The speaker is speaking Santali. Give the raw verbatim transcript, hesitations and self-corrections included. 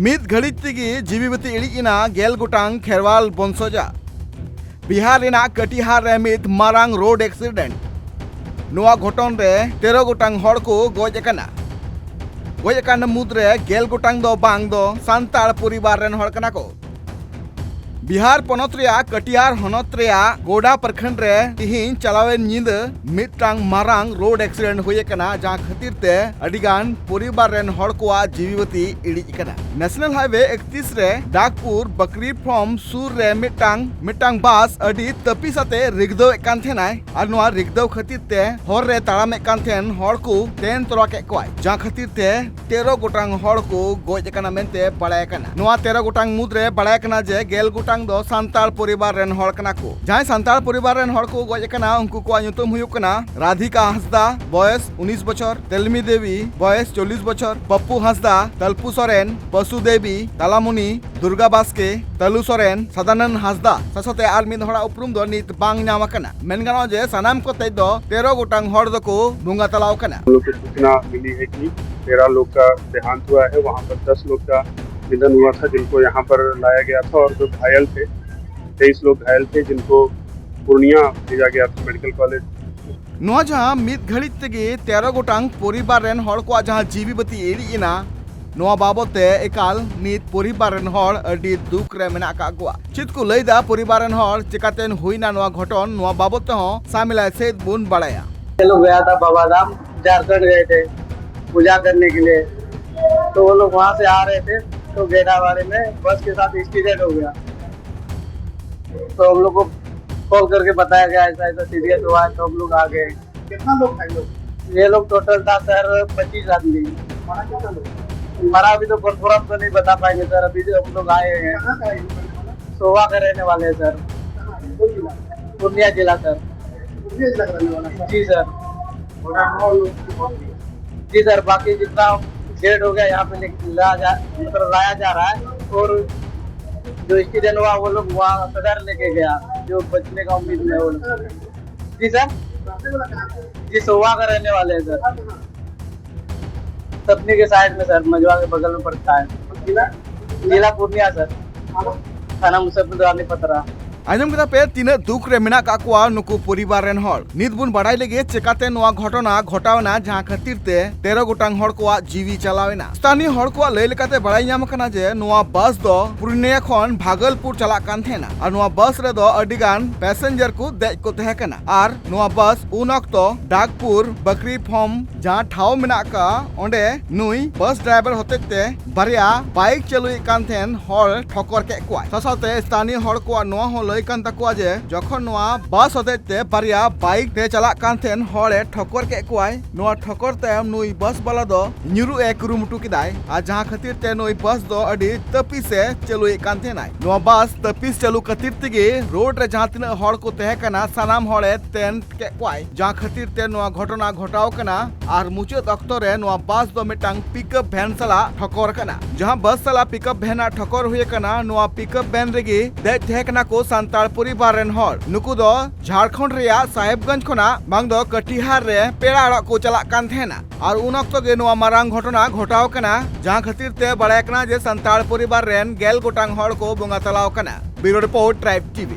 ᱢᱤᱫ ᱜᱷᱟᱹᱲᱤᱡ ᱛᱮᱜᱮ ᱡᱤᱣᱤ ᱵᱟᱹᱛᱤ ᱤᱲᱤᱡ ᱮᱱᱟ ᱜᱮᱞ ᱜᱚᱴᱟᱝ ᱠᱷᱮᱨᱣᱟᱞ ᱵᱚᱝᱥᱚᱡᱟᱜ᱾ ᱵᱤᱦᱟᱨ ᱨᱮᱱᱟᱜ ᱠᱟᱴᱤᱦᱟᱨ ᱨᱮ ᱢᱤᱫ ᱢᱟᱨᱟᱝ ᱨᱳᱰ ᱮᱠᱥᱤᱰᱮᱱᱴ᱾ ᱱᱚᱣᱟ ᱜᱷᱚᱴᱚᱱ ᱨᱮ ᱛᱮᱨᱚ ᱜᱚᱴᱟᱝ ᱦᱚᱲ ᱠᱚ ᱜᱚᱡ ᱟᱠᱟᱱᱟ᱾ ᱜᱚᱡ ᱟᱠᱟᱱ ᱢᱩᱫᱽᱨᱮ ᱜᱮᱞ ᱜᱚᱴᱟᱝ ᱫᱚ ᱵᱟᱝ ᱫᱚ ᱥᱟᱱᱛᱟᱲ ᱯᱚᱨᱤᱵᱟᱨ ᱨᱮᱱ ᱦᱚᱲ ᱠᱟᱱᱟ ᱠᱚ᱾ ᱵᱤᱦᱟᱨ ᱯᱚᱱᱚᱛ ᱨᱮᱭᱟᱜ ᱠᱟᱴᱤᱦᱟᱨ ᱦᱚᱱᱚᱛ ᱨᱮᱭᱟᱜ ᱜᱳᱰᱟ ᱯᱨᱚᱠᱷᱚᱸᱰ ᱨᱮ ᱛᱤᱦᱤᱧ ᱪᱟᱞᱟᱣᱮᱱ ᱧᱤᱫᱟᱹ ᱢᱤᱫᱴᱟᱝ ᱢᱟᱨᱟᱝ ᱨᱳᱰ ᱮᱠᱥᱤᱰᱮᱱᱴ ᱦᱩᱭ ᱟᱠᱟᱱᱟ, ᱡᱟᱦᱟᱸ ᱠᱷᱟᱹᱛᱤᱨ ᱛᱮ ᱟᱹᱰᱤᱜᱟᱱ ᱯᱚᱨᱤᱵᱟᱨ ᱨᱮᱱ ᱦᱚᱲ ᱠᱚᱣᱟᱜ ᱡᱤᱣᱤ ᱵᱟᱹᱛᱤ ᱤᱲᱤᱡ ᱟᱠᱟᱱᱟ᱾ ᱱᱮᱥᱱᱟᱞ ᱦᱟᱭᱣᱮ ᱮᱠᱛᱤᱥ ᱨᱮ ᱰᱟᱠᱯᱩᱨ ᱵᱟᱠᱨᱤ ᱯᱷᱟᱨᱢ ᱥᱩᱨ ᱨᱮ ᱢᱤᱫᱴᱟᱝ, ᱢᱤᱫᱴᱟᱝ ᱵᱟᱥ ᱟᱹᱰᱤ ᱛᱟᱹᱯᱤᱥ ᱟᱛᱮ ᱨᱤᱠᱫᱟᱹᱣ ᱮᱫ ᱠᱟᱱ ᱛᱟᱦᱮᱱᱟᱭ ᱟᱨ ᱱᱚᱣᱟ ᱨᱤᱠᱫᱟᱹᱣ ᱠᱷᱟᱹᱛᱤᱨ ᱛᱮ ᱦᱚᱨ ᱨᱮ ᱛᱟᱲᱟᱢᱮᱫ ᱠᱟᱱ ᱛᱟᱦᱮᱱ ᱦᱚᱲ ᱠᱚ ᱛᱮᱱ ᱛᱚᱨᱟ ᱠᱮᱫ ᱠᱚᱣᱟᱭ, ᱡᱟᱦᱟᱸ ᱠᱷᱟᱹᱛᱤᱨ ᱛᱮ ᱛᱮᱨᱚ ᱜᱚᱴᱟᱝ ᱦᱚᱲ ᱠᱚ ᱜᱚᱡ ᱟᱠᱟᱱᱟ ᱢᱮᱱᱛᱮ ᱵᱟᱲᱟᱭ ᱟᱠᱟᱱᱟ᱾ ᱱᱚᱣᱟ ᱛᱮᱨᱚ ᱜᱚᱴᱟᱝ ᱢᱩᱫᱽᱨᱮ ᱵᱟᱲᱟᱭ ᱟᱠᱟᱱᱟ ᱡᱮ ᱜᱮᱞ ᱜᱚᱴᱟᱝ ᱫᱚ ᱥᱟᱱᱛᱟᱲ ᱯᱚᱨᱤᱵᱟᱨ ᱨᱮᱱ ᱦᱚᱲ ᱠᱟᱱᱟ ᱠᱚ᱾ ᱡᱟᱦᱟᱸᱭ ᱥᱟᱱᱛᱟᱲ ᱯᱚᱨᱤᱵᱟᱨ ᱨᱮᱱ ᱦᱚᱲ ᱠᱚ ᱜᱚᱡ ᱟᱠᱟᱱᱟ, ᱩᱱᱠᱩ ᱠᱚᱣᱟᱜ ᱧᱩᱛᱩᱢ ᱦᱩᱭᱩᱜ ᱠᱟᱱᱟ ᱨᱟᱫᱷᱤᱠᱟ ᱦᱟᱸᱥᱫᱟ, ᱵᱚᱭᱮᱥ ᱩᱱᱤᱥ ᱵᱚᱪᱷᱚᱨ, ᱛᱮᱞᱢᱤ ᱫᱮᱵᱤ, ᱵᱚᱭᱮᱥ ᱪᱚᱞᱞᱤᱥ ᱵᱚᱪᱷᱚᱨ, ᱯᱟᱯᱯᱩ ᱦᱟᱸᱥᱫᱟ, ᱛᱟᱞᱯᱩ ᱥᱚᱨᱮᱱ, ᱯᱟᱥᱩ ᱫᱮᱵᱤ, ᱛᱟᱞᱟᱢᱩᱱᱤ, ᱫᱩᱨᱜᱟ ᱵᱟᱥᱠᱮ, ᱛᱟᱞᱩ ᱥᱚᱨᱮᱱ, ᱥᱟᱫᱟᱱᱚᱱ ᱦᱟᱸᱥᱫᱟ, ᱥᱟᱶᱛᱮ ᱟᱨ ᱢᱤᱫ ᱦᱚᱲᱟᱜ ᱩᱯᱨᱩᱢ ᱫᱚ ᱱᱤᱛ ᱵᱟᱝ ᱧᱟᱢ ᱟᱠᱟᱱᱟ᱾ ᱢᱮᱱ ᱜᱟᱱᱚᱜᱼᱟ ᱡᱮ ᱥᱟᱱᱟᱢ ᱠᱚᱛᱮ ᱫᱚ ᱛᱮᱨᱚ ᱜᱚᱴᱟᱝ ᱦᱚᱲ ᱫᱚᱠᱚ ᱵᱚᱸᱜᱟ ᱛᱟᱞᱟᱣ ᱟᱠᱟᱱᱟ᱾ हम लोग को सूचना मिली है कि तेरह लोग का देहांत हुआ है, वहाँ पर दस लोग का निधन हुआ था, जिनको यहाँ पर लाया गया था, और जो घायल थे, तेईस लोग घायल थे, जिनको पूर्णिया भेजा गया था मेडिकल कॉलेज। ᱱᱚᱣᱟ ᱡᱟᱦᱟᱸ ᱢᱤᱫ ᱜᱷᱟᱹᱲᱤᱡ ᱛᱮᱜᱮ ᱛᱮᱨᱚ ᱜᱚᱴᱟᱝ ᱯᱚᱨᱤᱵᱟᱨ ᱨᱮᱱ ᱦᱚᱲ ᱠᱚᱣᱟᱜ ᱡᱟᱦᱟᱸ ᱡᱤᱣᱤ ᱵᱟᱹᱛᱤ ᱤᱲᱤᱡ ᱮᱱᱟ, ᱱᱚᱣᱟ ᱵᱟᱵᱚᱛ ᱛᱮ ᱮᱠᱟᱞ ᱱᱤᱛ ᱯᱚᱨᱤᱵᱟᱨ ᱨᱮᱱ ᱦᱚᱲ ᱟᱹᱰᱤ ᱫᱩᱠ ᱨᱮ ᱢᱮᱱᱟᱜ ᱟᱠᱟᱫ ᱠᱚᱣᱟ᱾ ᱪᱮᱫ ᱠᱚ ᱞᱟᱹᱭᱫᱟ ᱯᱚᱨᱤᱵᱟᱨ ᱨᱮᱱ ᱦᱚᱲ, ᱪᱮᱠᱟᱛᱮᱱ ᱦᱩᱭᱱᱟ ᱱᱚᱣᱟ ᱜᱷᱚᱴᱚᱱ, ᱱᱚᱣᱟ ᱵᱟᱵᱚᱛ ᱛᱮᱦᱚᱸ ᱥᱟᱢᱤᱞᱟᱭ ᱥᱮᱫ ᱵᱚᱱ ᱵᱟᱲᱟᱭᱟ᱾ ये लोग गया था बाबा धाम, झारखंड गए थे पूजा करने के लिए। तो वो लोग वहाँ से आ रहे थे, तो गेडावाड़ी में बस के साथ एक्सीडेंट हो गया। तो हम लोग को कॉल करके बताया गया, ऐसा ऐसा सीरियस हुआ है, तो हम लोग आ गए। कितना लोग था ये लोग? ये लोग टोटल था सर पच्चीस आदमी। मरा कितना लोग? मरा अभी तो कंफर्म तो नहीं बता पाएंगे सर, अभी जो हम लोग आए हैं। कहाँ का है ये लोग? सोवा का रहने वाले हैं सर। कहाँ है? कौन जिला? पूर्णिया जिला सर। पूर्णिया जिला का रहने वाला है? जी सर। और और लोग की मौत हुई? जी सर, बाकी जितना डेड हो गया यहाँ पे ले- लाया जा, मतलब लाया जा रहा है, और जो एक्सीडेंट हुआ वो लोग वहाँ सदर लेके गया, जो बचने का उम्मीद में वो लोग। जी सर, जी सोवा का रहने वाले हैं सर। सपनी के साइड में सर, मजवा के बगल में पड़ता है। जिला पूर्णिया सर। थाना मुसैदपुर रानी पथरा। ᱟᱸᱡᱚᱢ ᱠᱮᱫᱟ ᱯᱮ ᱛᱤᱱᱟᱹᱜ ᱫᱩᱠ ᱨᱮ ᱢᱮᱱᱟᱜ ᱠᱟᱜ ᱠᱚᱣᱟ ᱱᱩᱠᱩ ᱯᱚᱨᱤᱵᱟᱨ ᱨᱮᱱ ᱦᱚᱲ᱾ ᱱᱤᱛ ᱵᱚᱱ ᱵᱟᱲᱟᱭ ᱞᱮᱜᱮ ᱪᱮᱠᱟᱛᱮ ᱱᱚᱣᱟ ᱜᱷᱚᱴᱚᱱᱟ ᱜᱷᱚᱴᱟᱣ ᱮᱱᱟ, ᱡᱟᱦᱟᱸ ᱠᱷᱟᱹᱛᱤᱨ ᱛᱮ ᱛᱮᱨᱚ ᱜᱚᱴᱟᱝ ᱦᱚᱲ ᱠᱚᱣᱟᱜ ᱡᱤᱣᱤ ᱪᱟᱞᱟᱣ ᱮᱱᱟ᱾ ᱥᱛᱷᱟᱱᱤᱭ ᱦᱚᱲ ᱠᱚᱣᱟᱜ ᱞᱟᱹᱭ ᱞᱮᱠᱟᱛᱮ ᱵᱟᱲᱟᱭ ᱧᱟᱢ ᱟᱠᱟᱱᱟ ᱡᱮ ᱱᱚᱣᱟ ᱵᱟᱥ ᱫᱚ ᱯᱩᱨᱱᱤᱭᱟ ᱠᱷᱚᱱ ᱵᱷᱟᱜᱚᱞᱯᱩᱨ ᱪᱟᱞᱟᱜ ᱠᱟᱱ ᱛᱟᱦᱮᱸᱱᱟ ᱟᱨ ᱱᱚᱣᱟ ᱵᱟᱥ ᱨᱮᱫᱚ ᱟᱹᱰᱤ ᱜᱟᱱ ᱯᱮᱥᱮᱧᱡᱟᱨ ᱠᱚ ᱫᱮᱡ ᱠᱚ ᱛᱟᱦᱮᱸ ᱠᱟᱱᱟ ᱟᱨ ᱱᱚᱣᱟ ᱵᱟᱥ ᱩᱱ ᱚᱠᱛᱚ ᱰᱟᱜᱽᱯᱩᱨ ᱵᱟᱠᱨᱤ ᱯᱷᱚᱨᱢ ᱡᱟᱦᱟᱸ ᱴᱷᱟᱶ ᱢᱮᱱᱟᱜ ᱟᱠᱟᱫᱼᱟ, ᱚᱸᱰᱮ ᱱᱩᱭ ᱵᱟᱥ ᱰᱨᱟᱭᱵᱷᱟᱨ ᱦᱚᱛᱮᱡ ᱛᱮ ᱵᱟᱨᱭᱟ ᱵᱟᱭᱤᱠ ᱪᱟᱹᱞᱩᱭᱮᱫ ᱠᱟᱱ ᱛᱟᱦᱮᱸᱱ ᱦᱚᱲ ᱴᱷᱚᱠᱚᱨ ᱠᱮᱫ ᱠᱚᱣᱟᱭ᱾ ᱥᱟᱶ ᱥᱟᱶᱛᱮ ᱥᱛᱷᱟᱱᱤᱭ ᱦᱚᱲ ᱠᱚᱣᱟᱜ ᱱᱚᱣᱟ ᱦᱚᱸ ᱞᱟᱹᱭ ᱠᱟᱱ ᱛᱟᱠᱚᱣᱟ ᱡᱮ ᱡᱚᱠᱷᱚᱱ ᱱᱚᱣᱟ ᱵᱟᱥ ᱦᱚᱛᱮᱡ ᱛᱮ ᱵᱟᱨᱭᱟ ᱵᱟᱭᱤᱠ ᱛᱮ ᱪᱟᱞᱟᱜ ᱠᱟᱱ ᱛᱟᱦᱮᱸᱱ ᱦᱚᱲᱮ ᱴᱷᱚᱠᱚᱨ ᱠᱮᱫ ᱠᱚᱣᱟᱭ, ᱱᱚᱣᱟ ᱴᱷᱚᱠᱚᱨ ᱛᱟᱭᱚᱢ ᱱᱩᱭ ᱵᱟᱥ ᱵᱟᱞᱟ ᱫᱚ ᱧᱩᱨᱩᱜ ᱮ ᱠᱩᱨᱩᱢᱩᱴᱩ ᱠᱮᱫᱟᱭ ᱟᱨ ᱡᱟᱦᱟᱸ ᱠᱷᱟᱹᱛᱤᱨ ᱛᱮ ᱱᱩᱭ ᱵᱟᱥ ᱫᱚ ᱟᱹᱰᱤ ᱛᱟᱹᱯᱤᱥ ᱮ ᱪᱟᱹᱞᱩᱭᱮᱫ ᱠᱟᱱ ᱛᱟᱦᱮᱸᱱᱟᱭ᱾ ᱱᱚᱣᱟ ᱵᱟᱥ ᱛᱟᱹᱯᱤᱥ ᱪᱟᱹᱞᱩ ᱠᱷᱟᱹᱛᱤᱨ ᱛᱮᱜᱮ ᱨᱳᱰ ᱨᱮ ᱡᱟᱦᱟᱸ ᱛᱤᱱᱟᱹᱜ ᱦᱚᱲ ᱠᱚ ᱛᱟᱦᱮᱸ ᱠᱟᱱᱟ ᱥᱟᱱᱟᱢ ᱦᱚᱲᱮ ᱛᱮᱱ ᱠᱮᱫ ᱠᱚᱣᱟᱭ, ᱡᱟᱦᱟᱸ ᱠᱷᱟᱹᱛᱤᱨ ᱛᱮ ᱱᱚᱣᱟ ᱜᱷᱚᱴᱚᱱᱟ ᱜᱷᱚᱴᱟᱣ ᱠᱟᱱᱟ᱾ ᱟᱨ ᱢᱩᱪᱟᱹᱫ ᱚᱠᱛᱚ ᱨᱮ ᱱᱚᱣᱟ ᱵᱟᱥ ᱫᱚ ᱢᱤᱫᱴᱟᱝ ᱯᱤᱠᱟᱯ ᱵᱷᱮᱱ ᱥᱟᱞᱟᱜ ᱴᱷᱚᱠᱚᱨ ᱠᱟᱱᱟ, ᱡᱟᱦᱟᱸ ᱵᱟᱥ ᱥᱟᱞᱟᱜ ᱯᱤᱠᱟᱯ ᱵᱷᱮᱱ ᱟᱜ ᱴᱷᱚᱠᱚᱨ ᱦᱩᱭ ᱟᱠᱟᱱᱟ᱾ ᱱᱚᱣᱟ ᱯᱤᱠᱟᱯ ᱵᱷᱮᱱ ᱨᱮᱜᱮ ᱫᱮᱡ ᱛᱟᱦᱮᱸ ᱠᱟᱱᱟ ᱠᱚ ᱥᱟᱱᱛᱟᱲ ᱯᱚᱨᱤᱵᱟᱨ ᱨᱮᱱ ᱦᱚᱲ᱾ ᱱᱩᱠᱩ ᱫᱚ ᱡᱷᱟᱲᱠᱷᱚᱸᱰ ᱨᱮᱭᱟᱜ ᱥᱟᱦᱮᱵᱽᱜᱚᱸᱡᱽ ᱠᱷᱚᱱᱟᱜ ᱵᱟᱝ ᱫᱚ ᱠᱟᱴᱤᱦᱟᱨ ᱨᱮ ᱯᱮᱲᱟ ᱚᱲᱟᱜ ᱠᱚ ᱪᱟᱞᱟᱜ ᱠᱟᱱ ᱛᱟᱦᱮᱸᱱᱟ ᱟᱨ ᱩᱱ ᱚᱠᱛᱚ ᱜᱮ ᱱᱚᱣᱟ ᱢᱟᱨᱟᱝ ᱜᱷᱚᱴᱚᱱᱟ ᱜᱷᱚᱴᱟᱣ ᱠᱟᱱᱟ, ᱡᱟᱦᱟᱸ ᱠᱷᱟᱹᱛᱤᱨ ᱛᱮ ᱵᱟᱲᱟᱭ ᱠᱟᱱᱟ ᱡᱮ ᱥᱟᱱᱛᱟᱲ ᱯᱚᱨᱤᱵᱟᱨ ᱨᱮᱱ ᱜᱮᱞ ᱜᱚᱴᱟᱝ ᱦᱚᱲ ᱠᱚ ᱵᱚᱸᱜᱟ ᱛᱟᱞᱟᱣ ᱠᱟᱱᱟ᱾ ᱵᱤᱭᱩᱨᱳ ᱨᱤᱯᱳᱨᱴ, ᱴᱨᱟᱭᱤᱵᱽ ᱴᱤᱵᱷᱤ᱾